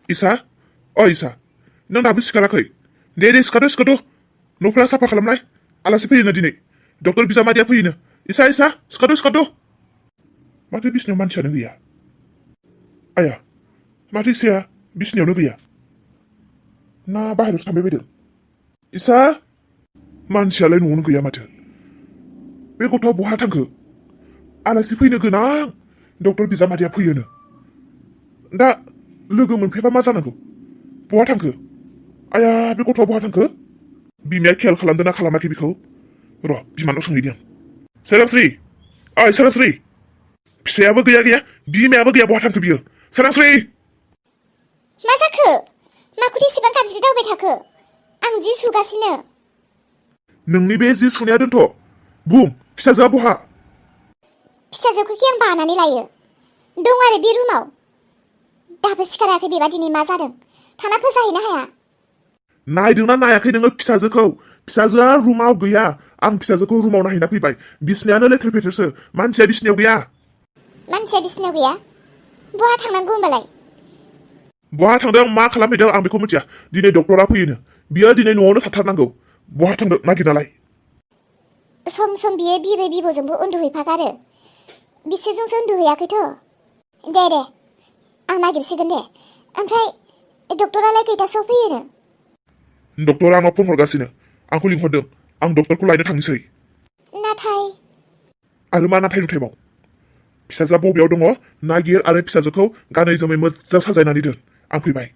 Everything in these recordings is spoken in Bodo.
इसा इसा नों दाबो सिखाराखै दे सिखारदो न'फोरा साफा खालामलाय आलासि फैयोनो दिनै डक्टर बिजामादैया फैयोनो इसा सिखारदो माथो बिसिनायाव मानसियानो गैया आया माथो इसाया बिसिनायावनो गैया ना बाहेरायावसो थांबाय बायदों इसा मानसियालाय न'आवनो गैया माथो बे गथ'आ बहा थांखो आलासि फैनो गोनां डक्टर बिजामादैया फैयोनो दा लोगो मोनफैबा मा जानांगौ बहा थांखो आया बे गथ'आ बहा थांखो बिमाया खेल खालामदों ना खालामाखै बेखौ र' बिमानाव सोंहैदों सोरांस्रि फिसायाबो गैया बिमायाबो गैया बहा थांखो बियो सोरांस्रि मा जाखो माखौथो एसेबां गाबज्रि दावबाय थाखो आं जि सुगासिनो नोंनि बे जि सुनाया दोनथ' बुं फिसाजोआ बहा फिसाजोखौ आं बानानै लायो दं आरो बे रुमाव दाबो सिखाराखै बेबा दिनै मा जादों थाना फोजाहैनो हाया नायदोंना नायाखै नोङो फिसाजोआ रुमाव गैया आं फिसाजोखौ रुमाव नायहैना फैबाय बिसिनायानो लेथेर फेथेरसो मानसिया बिसिनायाव गैया बहा थांनांगौ होमबालाय बहा थांदों मा खालामहैदों आं बेखौ मिथिया दिनै डक्टरा फैयोनो बियो दिनै न'आवनो थाथारनांगौ बहा थांदों नागिरनालाय सम सम बियो बिबै बिबौजोंबो उन्दुहैफागारो बिसोरजोंसो उन्दुहैयाखैथ' दे आं नागिरसिगोन दे ओमफ्राय डक्टरालाय खैथासोआव फैयोनो डक्टरा आंनाव फन हरगासिनो आंखौ लिंहरदों आं डक्टरखौ लायनो थांनोसै नाथाय आरो मा नाथाय नुथायबाव फिसाजोआ बबेयाव दङ नागिर आरो फिसाजोखौ गानै जोमै मोजां साजायनानै दोन आं फैबाय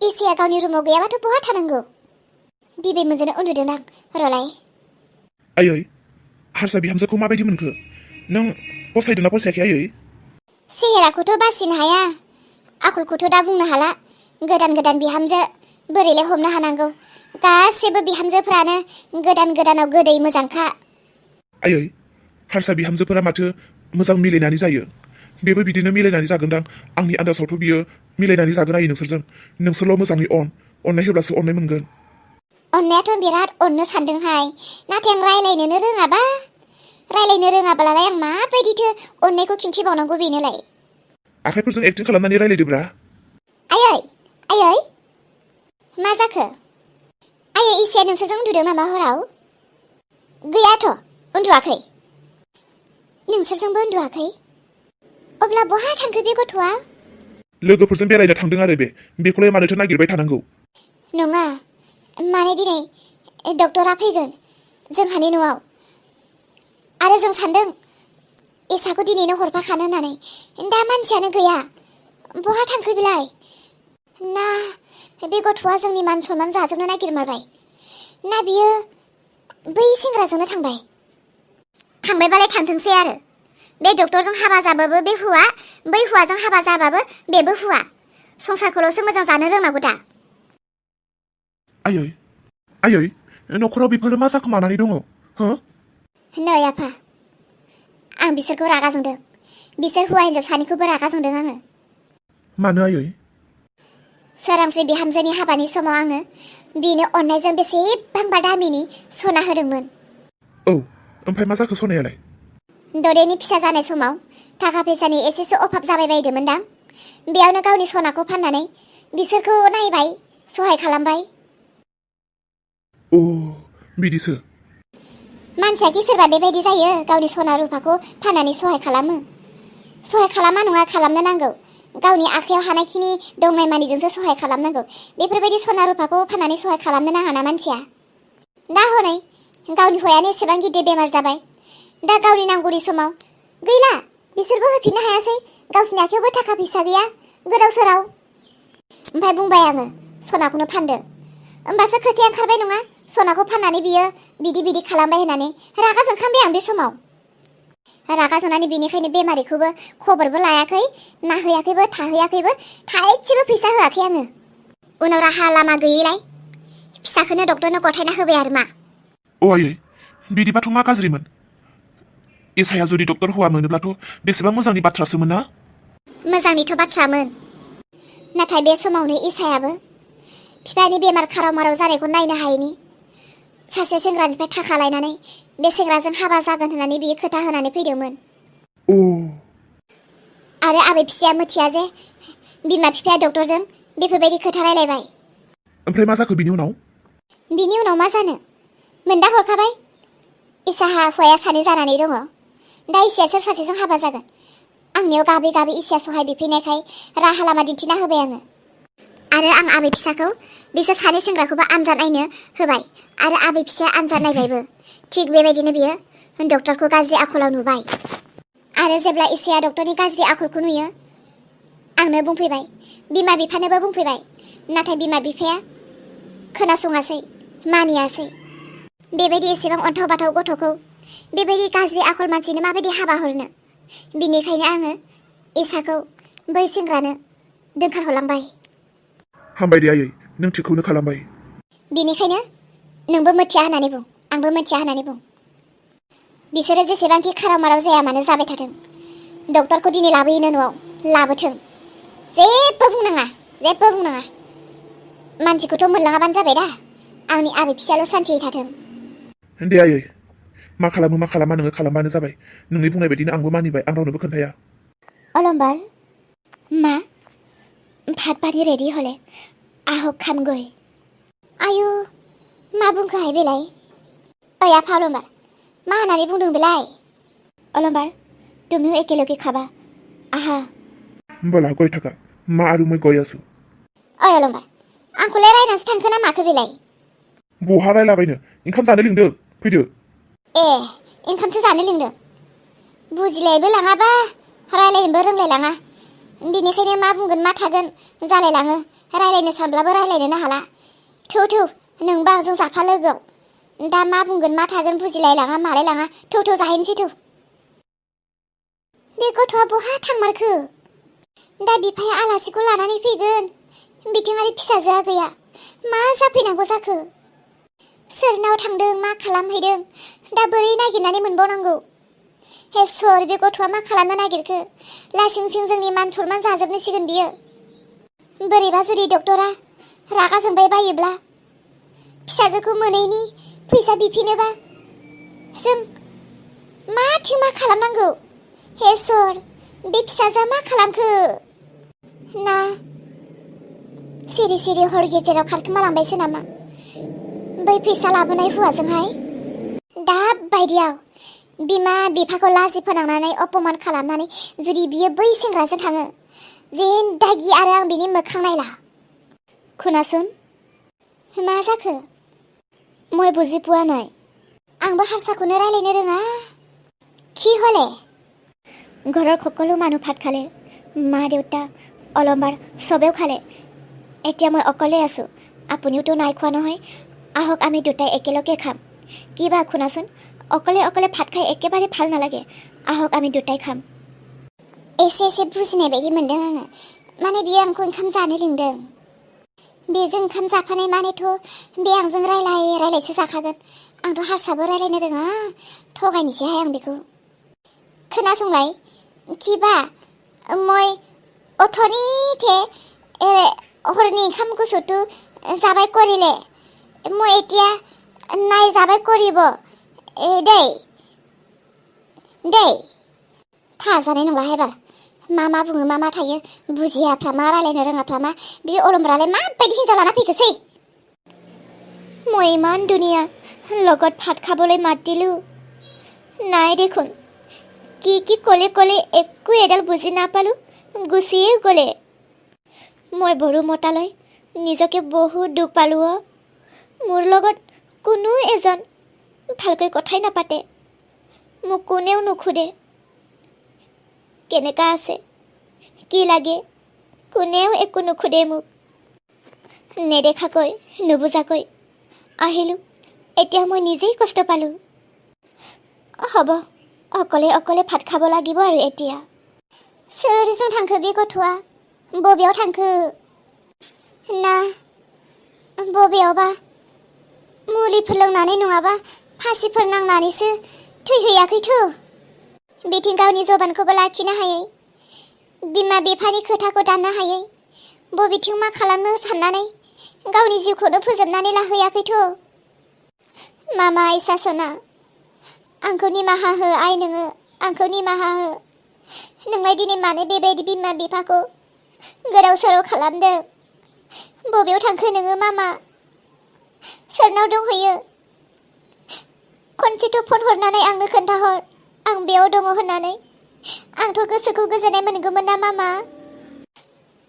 इसेया गावनि रुमाव गैयाबाथ' बहा थानांगौ बिबै मोनजोंनो उन्दुदों आं रलाय आयै हारसा बिहामजोखौ माबायदि मोनखो नों फसायदोंना फसायाखै आयै सेहेराखौथ' बासिनो हाया आखलखौथ' दा बुंनो हाला गोदान बिहामजो बोरैलाय हमनो हानांगौ गासैबो बिहामजोफ्रानो गोदानाव गोदै मोजांखा आयै हारसा बिहामजोफोरा माथो मोजां मिलायनानै जायो बेबो बिदिनो मिलायनानै जागोनदां आंनि आन्दाजावथ' बियो मिलायनानै जागोन आयै नोंसोरल' मोजाङै अननाय होब्लासो अननाय मोनगोन अननायाथ' बिराद अननो सानदोंहाय नाथाय आं रायलायनो रोङाबालाय आं माबायदिथो अननायखौ खिन्थिबावनांगौ बेनोलाय आखाइफोरजों एक्टिं खालामनानै रायलायदोब्रा आयै मा जाखो आयै इसेया नोंसोरजों उन्दुदों नामा हराव गैयाथ' उन्दुवाखै नोंसोरजोंबो उन्दुवाखै अब्ला बहा थांखो बे गथ'आ लोगोफोरजों बेरायनो थांदों आरो बेखौलाय मानोथो नागिरबाय थानांगौ नङा माने दिनै डक्टरा फैगोन जोंहानि न'आव आरो जों सानदों इसाखौ दिनैनो हरफाखानो होननानै दा मानसियानो गैया बहा थांखो बिलाय ना बे गथ'आ जोंनि मान सनमान जाजोबनो नागिरमारबाय ना बियो बै सेंग्राजोंनो थांबायबालाय थांथोंसै आरो बे डक्टरजों हाबा जाबाबो बे हुआ बै हुवाजों हाबा जाबाबो बेबो हुआ संसारखौल'सो मोजां जानो रोंनांगौ दा आयै न'खराव बेफोरो मा जाखोमानानै दङ हो नै आफा आं बिसोरखौ रागा जोंदों बिसोर हौवा हिन्जाव सानैखौबो रागा जोंदों आङो मानो आयै सोरांस्रि बिहामजोनि हाबानि समाव आङो बिनो अननायजों बेसेबांबा दामिनि सना होदोंमोन ओमफ्राय मा जाखो सनायालाय ददेनि फिसा जानाय समाव थाखा फैसानि एसेसो अभाब जाबाय बायदोंमोनदां बेयावनो गावनि सनाखौ फाननानै बिसोरखौ नायबाय सहाय खालामबाय बिदिसो मानसिया सोरबा बेबायदि जायो गावनि सना रुफाखौ फाननानै सहाय खालामा नङा खालामनो नांगौ गावनि आखायाव हानायखिनि दंनाय मानिजोंसो सहाय खालामनांगौ बेफोरबायदि सना रुफाखौ फाननानै सहाय खालामनो नाङा ना मानसिया दा हनै गावनि हौवायानो एसेबां गिदिर बेमार जाबाय दा गावनि नांगौनि समाव गैला बिसोरबो होफिननो हायासै गावसिनि आखायावबो थाखा फैसा गैया गोदाव सोराव ओमफ्राय बुंबाय आङो सनाखौनो फानदो होमबासो खोथाया ओंखारबाय नङा सनाखौ फाननानै बियो बिदि खालामबाय होननानै रागा जोंखांबाय आं बे समाव रागा जोंनानै बेनिखायनो बेमारिखौबो खबरबो लायाखै नाहैयाखैबो थाहैयाखैबो थाइसेबो फैसा होआखै आङो उनाव राहा लामा गैयैलाय फिसाखौनो डक्टरनो गथायना होबाय आरो मा आयै बिदिबाथ' मा गाज्रिमोन इसाया जुदि डक्टर हौवा मोनोब्लाथ' बेसेबां मोजांनि बाथ्रासोमोन ना मोजांनिथ' बाथ्रामोन नाथाय बे समावनो इसायाबो बिफानि बेमार खाराव माराव जानायखौ नायनो हायैनि सासे सेंग्रानिफ्राय थाखा लायनानै बे सेंग्राजों हाबा जागोन होननानै बियो खोथा होनानै फैदोंमोन आरो आबै फिसाया मिथिया जे बिमा बिफाया डक्टरजों बेफोरबायदि खोथा रायलायबाय। ओमफ्राय मा जाखो बिनि उनाव? बिनि उनाव मा जानो, मोनदा हरखाबाय इसाहा हौवाया सानै जानानै दङ। दा इसाया सोर सासेजों हाबा जागोन? आंनियाव गाबै गाबै इसाया सहाय बिफैनायखाय राहा लामा दिन्थिना होबाय आङो। आरो आं आबै फिसाखौ बिसोर सानै सेंग्राखौबो आनजाद नायनो होबाय आरो आबै फिसाया आनजाद नायबायबो। थिग बेबायदिनो बियो डक्टरखौ गाज्रि आखलाव नुबाय आरो जेब्ला इसाया डक्टरनि गाज्रि आखलखौ नुयो आंनो बुंफैबाय, बिमा बिफानोबो बुंफैबाय। नाथाय बिमा बिफाया खोनासङासै, मानियासै। बेबायदि एसेबां अन्थाव बाथाव गथ'खौ बेबायदि गाज्रि आखल मानसिनो माबायदि हाबा हरनो? बिनिखायनो आङो इसाखौ बै सेंग्रानो दोनखारहरलांबाय। हामबाय दे आयै, नों थिगखौनो खालामबाय। बिनिखायनो नोंबो मिथिया होननानै बुं, आंबो मिथिया होननानै बुं। बिसोरो जेसेबांखि खाराव माराव जाया मानो जाबाय थाथों। डक्टरखौ दिनै लाबोयोनो न'आव, लाबोथों। जेबो बुंनाङा, जेबो बुंनाङा। मानसिखौथ' मोनलाङाबानो जाबाय दा। आंनि आबै फिसायाल' सान्थियै थाथों। दे आयै, मा खालामो मा खालामा नोङो खालामबानो जाबाय। नोंनि बुंनाय बायदिनो आंबो मानिबाय, आं रावनोबो खोन्थाया। अलम्बार मा भात पानी रेडि हले आहक खामगৈ। आयु मा बुंखोहाय बेलाय? ओइ आफा अलम्बार, मा होननानै बुंदों बेलाय? अलम्बार तुमिও एकेलगे खाबा आहा। बोला गय थाखा मा आरु मै गय आसु। ओइ अलम्बार, आंखौलाय रायनासो थांखो ना माखो बेलाय? बहा रायलाबायनो, ओंखाम जानो लिंदों, फैदो। ए, ओंखामसो जानो लिंदों। बुजिलायबो लाङाबा रायलायनोबो रोंलायलाङा। बिनिखायनो मा बुंगोन मा थागोन जालायलाङो। रायलायनो सानब्लाबो रायलायनोनो हाला। थौ थौ, नोंबा आंजों जाफा लोगोआव। दा मा बुंगोन मा थागोन बुजिलायलाङा मालायलाङा। थौ थौ जाहैनोसै थौ। बे गथ'आ बहा थांमारखो? दा बिफाया आलासिखौ लानानै फैगोन, बिथिं आरो फिसाजोआ गैया। मा जाफैनांगौ जाखो? सोरनाव थांदों, मा खालामहैदों, दा बोरै नागिरनानै मोनबावनांगौ? हे सर, बे गथ'आ मा खालामनो नागिरखो? लासिंसिं जोंनि मान सनमान जाजोबनोसिगोन बियो। बोरैबा जुदि डक्टरा रागा जोंबाय बायोब्ला, फिसाजोखौ मोनैनि फैसा बिफिनोबा, जों माथिं मा खालामनांगौ? हे सर, बे फिसाजोआ मा खालामखो? ना सिरि सिरि हर गेजेराव खारखोमालांबायसो नामा बै फैसा लाबोनाय हौवाजोंहाय? दा बायदियाव बिमा बिफाखौ लाजि फोनांनानै अपमान खालामनानै जुदि बियो बै सेंग्राजों थाङो, जेन आरो आं बिनि मोखां नायला। खोनासुन, मा जाखो? মই বুজি পোৱা নাই। आंबो हारसाखौनो रायलायनो रोङा। কি হলে? ঘৰৰ সকলো মানুহ ভাত খালে। মা দেউতা অলম্বাৰ চবেও খালে। এতিয়া মই অকলে আছো। আপুনিওতো নাই খোৱা নহয়। আহক আমি দুটাই একেলগে খাম। কিবা শুনাচোন, অকলে অকলে ভাত খাই একেবাৰে ভাল নালাগে। আহক আমি দুটাই खाम। एसे एसे बुजिनाय बायदि मोनदों आङो। माने बियो आंखौ ओंखाम जानो लिंदों। बेजों ओंखाम जाफानाय मानेथ' बे आंजों रायलायसो जाखागोन। आंथ' हारसाबो रायलायनो रोङा। थगायनोसैहाय आं बेखौ। खोनासंलाय, किबा মই অথনিতে হৰनि ओंखाम गुसुটো जाबाय কৰিলে। মই এতিয়া নাই जाबाय करिब দেই थाजानाय नंला एबार। मा बुङो मा थायो बुजियाफ्रा मा रायलायनो रोङाफ्रा मा बे अलम्बरालाय माबायदि हिनजाव लाना फैखोसै। মই ইমান ধুনীয়া লগত ভাত খাবলৈ মাত দিলো, নাই দেখোন। কি ক'লে একো এডাল বুজি নাপালো, গুচিয়ে গ'লে। মই বড়ো মতালৈ নিজকে বহুত দুখ পালো। মোৰ লগত কোনো এজন ভালকৈ কথাই নাপাতে। মোক কোনেও নুসুধে কেনেকা আছে, কি লাগে, কোনেও একো নুসুধে মোক। নেদেখাকৈ নুবুজাকৈ আহিলোঁ। এতিয়া মই নিজেই কষ্ট পালোঁ। হ'ব, অকলে অকলে ভাত খাব লাগিব আৰু এতিয়া। सोरजों थांखो बे गथ'आ? बबेयाव थांखो? ना बबेयावबा मुलिफोर लोंनानै नङाबा फासिफोर नांनानैसो थैहैयाखैथ'। बिथिं गावनि जबानखौबो लाखिनो हायै, बिमा बिफानि खोथाखौ दाननो हायै, बबेथिं मा खालामनो साननानै गावनि जिउखौनो फोजोबनानै लाहैयाखैथ'। मामा आइसा सना, आंखौ निमाहा हो आइ, नोङो आंखौ निमाहा हो। नोंलाय दिनै मानो बेबायदि बिमा बिफाखौ गोदाव सोराव खालामदों? बबेयाव थांखो नोङो मामा? सोरनाव दंहैयो? खनसेथ' फन हरनानै आंनो खोन्थाहर आं बेयाव दङ होननानै। आंथ' गोसोखौ गोजोननाय मोनगौमोन ना मामा।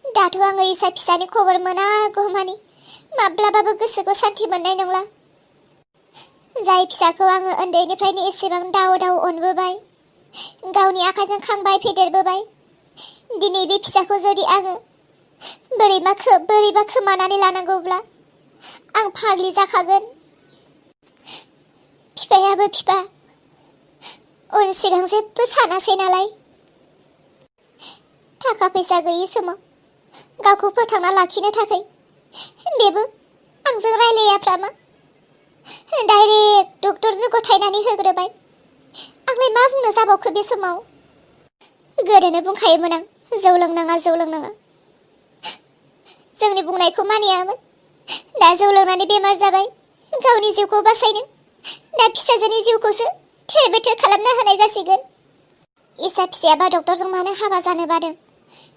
दाथ' आङो इसा फिसानि खबर मोनागौमानि माब्लाबाबो गोसोखौ सान्थि मोननाय नंला। जाय फिसाखौ आङो उन्दैनिफ्रायनो एसेबां दाव दाव अनबोबाय, गावनि आखाइजों खांबाय फेदेरबोबाय, दिनै बे फिसाखौ जुदि आङो बोरैबा खोमानानै लानांगौब्ला आं फाग्लि जाखागोन। बिफायाबो बिफा, उन सिगां जेबो सानासै नालाय। थाखा फैसा गैयि समाव गावखौ फोथांना लाखिनो थाखाय बेबो आंजों रायलायाफ्रामा डाइरेक्ट डक्टरनो गथायनानै होग्रोबाय। आंलाय मा बुंनो जाबावखो बे समाव? गोदोनो बुंखायोमोन आं, जौ लोंनाङा जौ लोंनाङा। जोंनि बुंनायखौ मानियामोन। दा जौ लोंनानै बेमार जाबाय, गावनि जिउखौ बासायनो दा फिसाजोनि जिउखौसो थेर बेथेर खालामना होनाय जासिगोन। इसा फिसायाबा डक्टरजों मानो हाबा जानो बादों?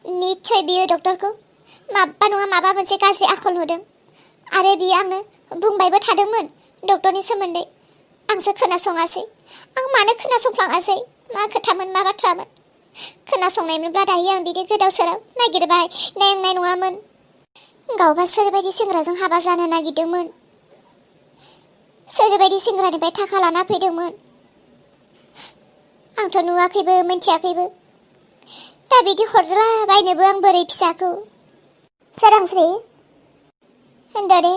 निस्सय बियो डक्टरखौ माबा नङा माबा मोनसे गाज्रि आखल नुदों। आरो बियो आंनो बुंबायबो थादोंमोन डक्टरनि सोमोन्दै। आंसो खोनासङासै। आं मानो खोनासंफ्लाङासै? मा खोथामोन, मा बाथ्रामोन? खोनासंनायमोनब्ला दायो आं बिदि गोदाव सोराव नागिरबाय नांनाय नङामोन। गावबा सोरबायदि सेंग्राजों हाबा जानो नागिरदोंमोन? सोरबायदि सेंग्रानिफ्राय थाखा लाना फैदोंमोन? आंथ' नुवाखैबो मिन्थियाखैबो। दा बिदि हरज्लाबायनोबो आं बोरै फिसाखौ? सोरांस्रि, होनदो दे,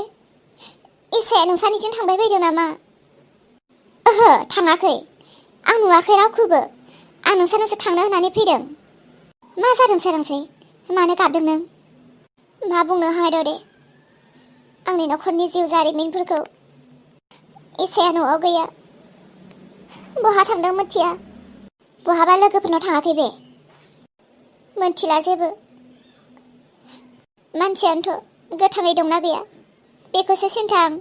इसाया नोंसानिजों थांबाय बायदों नामा? ओहो, थाङाखै। आं नुवाखै रावखौबो। आं नोंसानावसो थांनो होननानै फैदों। मा जादों सोरांस्रि? मानो गाबदों नों? मा बुंनो हायद' दे। आंनि न'खरनि जिउ जारिमिनफोरखौ। इसाया न'आव गैया। बहा थांदों मिथिया। बहाबा लोगोफोरनाव थाङाखै बे? मोनथिला जेबो। मानसियानोथ' गोथाङै दंना गैया बेखौसो सिन्था आं।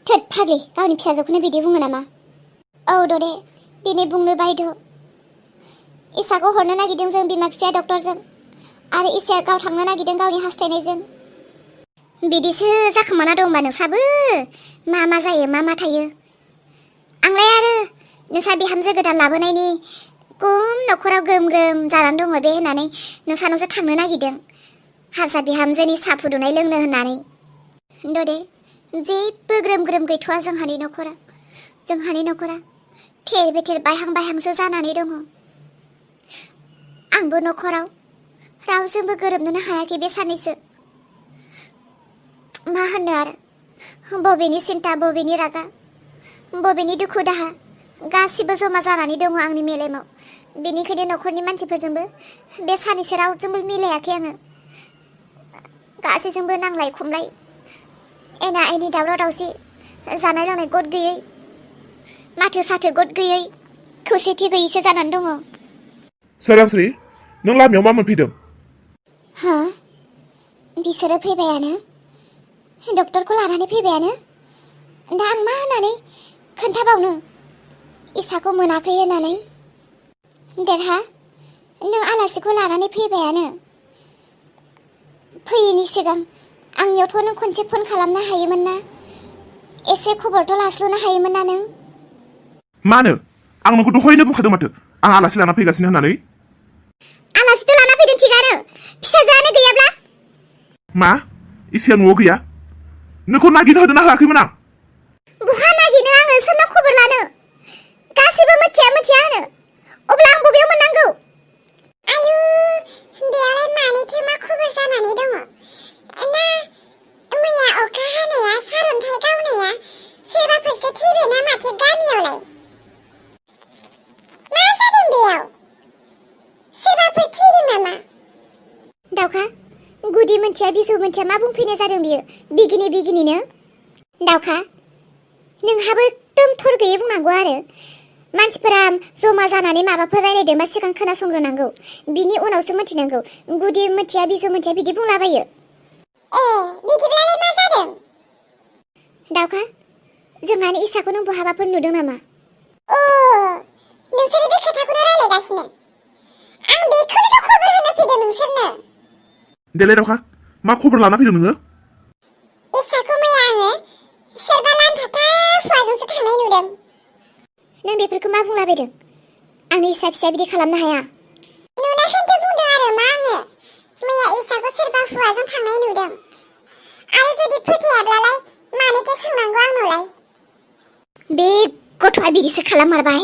थोद फाग्लि, गावनि फिसाजोखौनो बिदि बुङो नामा? औ ददे, दिनै बुंनो बायद'। इसाखौ हरनो नागिरदों जों बिमा बिफाया डक्टरजों, आरो इसाया गाव थांनो नागिरदों गावनि हास्थायनायजों। बिदिसो जाखोमाना दं होनबा नोंसाबो? मा जायो मा थायो? आंलाय आरो नोंसा बिहामजो गोदान लाबोनायनि गम न'खराव ग्रोम ग्रोम जानानै दङ बे होननानै नोंसानावसो थांनो नागिरदों हारसा बिहामजोनि साहा फुदुंनाय लोंनो होननानै। ददे, जेबो ग्रोम ग्रोम गैथ'वा जोंहानि न'खरा। जोंहानि न'खरा थेर बेथेर बायहां बायहांसो जानानै दङ। आंबो न'खराव रावजोंबो गोरोबनोनो हायाखै बे साननैसो। मा होननो आरो, बबेनि सिन्था, बबेनि रागा, बबेनि दुखु दाहा गासिबो जमा जानानै दङ आंनि मेलेमाव। बेनिखायनो न'खरनि मानसिफोरजोंबो बे साननैसो रावजोंबो मिलायाखै आङो। गासैजोंबो नांलाय खमलाय, एना एनि दावराव दावसि, जानाय लोंनाय गद गैयै, माथो साथो गद गैयै, खौसेथि गैयैसो जानानै दङ। सोरांस्रि, नों लामायाव मा मोनफैदों? हा? बिसोरो फैबायानो। डक्टरखौ लानानै फैबायानो। दा आं मा होननानै खोन्थाबावनो इसाखौ मोनाखै होननानै? देरहा, नों आलासिखौ लानानै फैबायानो। फैयैनि सिगां आंनियावथ' नों खनसे फन खालामनो हायोमोन ना? एसे खबरथ' लास्ल'नो हायोमोन ना नों? मानो? आं नोंखौ दहायनो बुंखादों माथो आं आलासि लाना फैगासिनो होननानै। आलासिथ' लाना फैदों थिगानो, फिसाजोआनो गैयाब्ला? मा? इसाया न'आव गैया? नोंखौ नागिरनो होदोंना होआखैमोन आं? बहा नागिरनो आङो, सोरनाव खबर लानो? गासैबो मिथिया होनो। अब्ला आं बबेयाव मोननांगौ? आयु, बेयावलाय मानिथो मा खबर जानानै दङ? ना मैया अखा हानाया, सारन्थाइ गावनाया सोरबाफोरसो थैबाय ना माथो गामियावलाय? मा जादों बेयाव? सोरबाफोर थैदों नामा? दाउखा, गुदि मोनथिया बिजौ मोनथिया मा बुंफैनाय जादों बियो बिगिनिनो? दाउखा, नोंहाबो एकदम थर गैयै बुंनांगौ आरो। मानसिफोरा जमा जानानै माबाफोर रायलायदोंबा सिगां खोनासंग्रोनांगौ, बिनि उनावसो मिथिनांगौ। गुदि मोनथिया बिजौ मोनथिया बिदि बुंलाबायो। ए, बिदिब्लालाय मा जादों? दाउखा, जोंहानि इसाखौ नों बहाबाफोर नुदों नामा? अ, नोंसोरो बे खोथाखौनो रायलायगासिनो? देलाय दावखा मा खबर लाना फैदों नोङो इसाखौ मैया आङो सोरबा लान्थाथा हौवाजोंसो थांनाय नुदों नों बेफोरखौ मा बुंलाबायदों आंनि इसा फिसा बिदि खालामनो हाया नुनायखायनोथ' बुंदों आरो मा आङो मैया इसाखौ सोरबा हौवाजों थांनाय नुदों आरो जुदि फोथायाब्लालाय मानोथो सोंनांगौ आंनावलाय बे गथ'आ बिदिसो खालाममारबाय